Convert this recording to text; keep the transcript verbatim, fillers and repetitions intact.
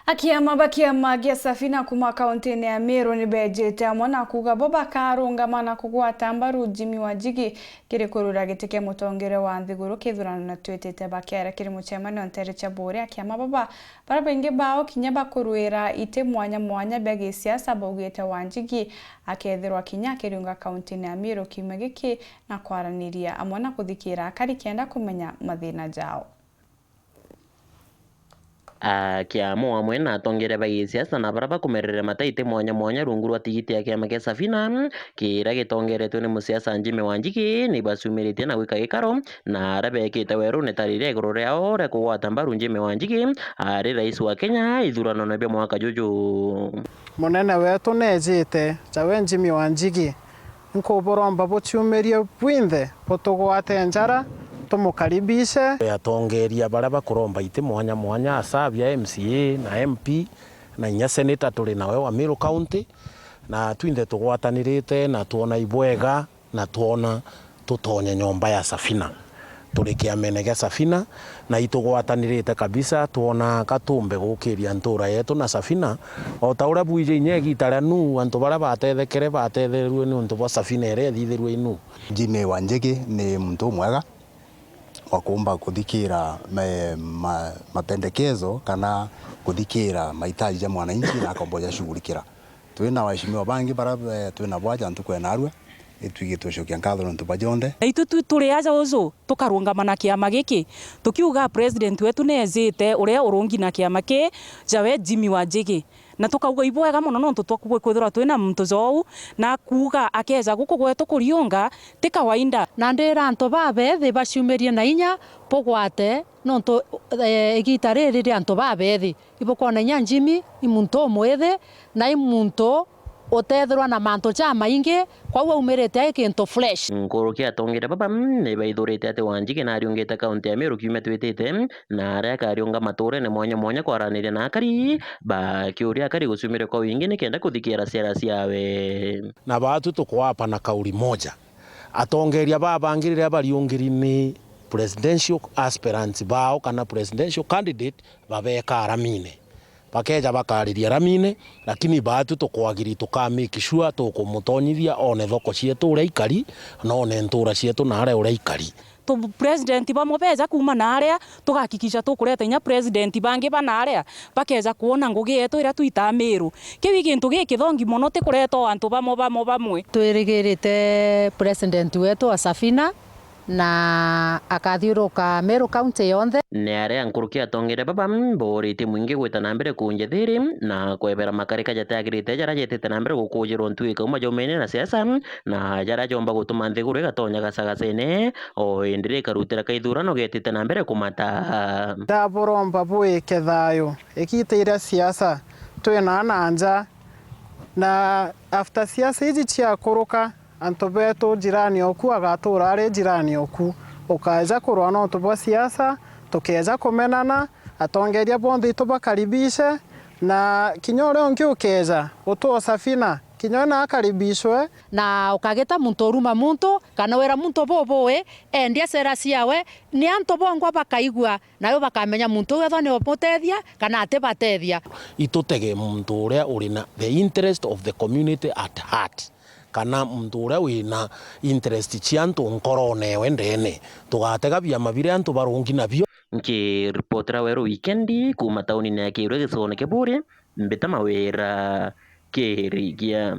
Akiama ba kiama gia Safina kuma kauntine ya Meru ni beejite amwe na kuuga bo bakarungama na kugwata mbaru Jimmy Wanjigi kiri kurura giti kia mutongeria wa nthiguru kithurano na twitite bakiaria kiri mucemanio nteere cia Buuri. Akiama baba baria baingi bao kinya bakurwira iti mwanya mwanya bia gisiasa baugite Wanjigi akethirwa kinya akiriunga kauntine ya Meru kiumia giki na kwaraniria amwe na kuthikira akari kenda kumenya mathina jao. Akiamwa amwe na atongeria ba gisiasa na baria bakumerere mataite mwanya mwanya rungu rwa tigiti ya kiama kia Safina, kiria gitongeretwe ni musiasa Jimmy Wanjigi, ni bacumiritie na gwika gikaro na aria bekite werune ta riria iguru riao ria kugwata mbaru Jimmy Wanjigi ari rais wa Kenya ithuranone bia mwaka juju. Munene wetu neejite, jawe Jimmy Wanjigi, nkuburomba buciumirie bwinthe, butugwate njara, tumukaribishe. Atongeria baria bakuromba iti mwanya mwanya, asa bia M C A na M P na inya senator turi nawe wa Meru County, na twinthe tugwatanirite na twona ibwega na twona tutonye nyomba ya Safina. Turi kiamene gia Safina, na itugwatanirite kabisa, twona ka tumbe gukiria ntura yetu na Safina. O ta uria bwiji inya igita ria nu, antu baria batethekere, batetherirue ni untu bwa Safina iria ithithirue inu. Jimmy Wanjigi ni muntu umwega wa kuumba kuthikira me-, ma-, mapendekezo kana kuthikira mahitaji ja mwananchi na akomba jashughulikira. Twina waheshimiwa bangi bara, eh, twina bo aja ntuku ya narua, itwigi twicokia nkatho nontu bwa jonthe. Na itwi twi turi aja uju tukarungama na kiama giki, tukiuga president wetu neejite uria urungi na kiama ki, jawe Jimmy Wanjigi. Na tukauga ibwega mono nontu twaku kwithirwa twina muntu jou, na kuuga akeja guku gwetu kuriunga, ti kawaida. Na ndira antu babethi baciumirie na inya bugwate, nontu, eh, igita riri ri antu babethi. Ibukwona inya Jimmy i muntu umwithi, na i muntu utethirwa na mantu jamaingi, kwou aumirite ai kintu fresh. Nkuruki atongeria baba, mm, ni baithurite ati Wanjigi nariungite kaunti ya Meru kiumia twitite, na aria akariunga maturene mwanya mwanya kwaraniria na akari, bakiuria akari guciumiria kwa wingi nikenda kuthikira ciara ciawe. Na baatu tukwapa na kauli moja. Atongeria baba bangi riria bariungiri ni presidential aspirants bao kana presidential candidate, babeeka aramine. Bakeja bakariria aramine, lakini baatu tukwagiri tuka make sure tukumutonyithia one thoko cietu uria ikari, na one ntura cietu na aria uria ikari. Tu president bamwe beja kuuma na aria, tugakikisha tukureta inya president bangi ba na aria, bakeja kwona ngugi yetu iria twitaa Miru. Kiu i gintu gikithongi mono, ti kureta o antu bamwe, bamwe, bamwe. Twirigirite president wetu wa Safina, na akathiuruka Meru County yonthe. Ni aria nkuruki atongeria baba booritie mwingi gwita na mbere kuunja thiri na kwebera makarika jatiagirite jaria jetite na mbere gukujirwa ntugi kauma jaumaine na siasa, na jaria jomba gutuma nthiguru igatonya gacagacene, o indi rikarutira ka ithurano getite na mbere kumata. Ndaburomba bwike thayu, igita iria siasa twina na nja, na after siasa iji ciakuruka, antu betu, jirani oku agatuura ari jirani oku. Ukaeja kurwa nontu bwa siasa, tukeeja kumenana, atongeria bonthe itubakaribishe, na kinya uria ungi ukeeja, utu o Safina, kinya we na akaribishwe. Na ukagita muntu uruma muntu, kana wira muntu bubui, endia sera ciawe, ni antu bongwa bakaigua, nayo bakamenya muntu uu ethwa ni umutethia kana atibatethia. Itutege muntu uria uri na the interest of the community at heart, kana muntu uria wina interest cia antu nkorone ewe ndene. Tugatega biama biria antu barungi nabio. Nkiripotera Weru Wikendi kuuma taunine ya Kirwe gicigone kia Buuri, mbita Mawira Kirigia.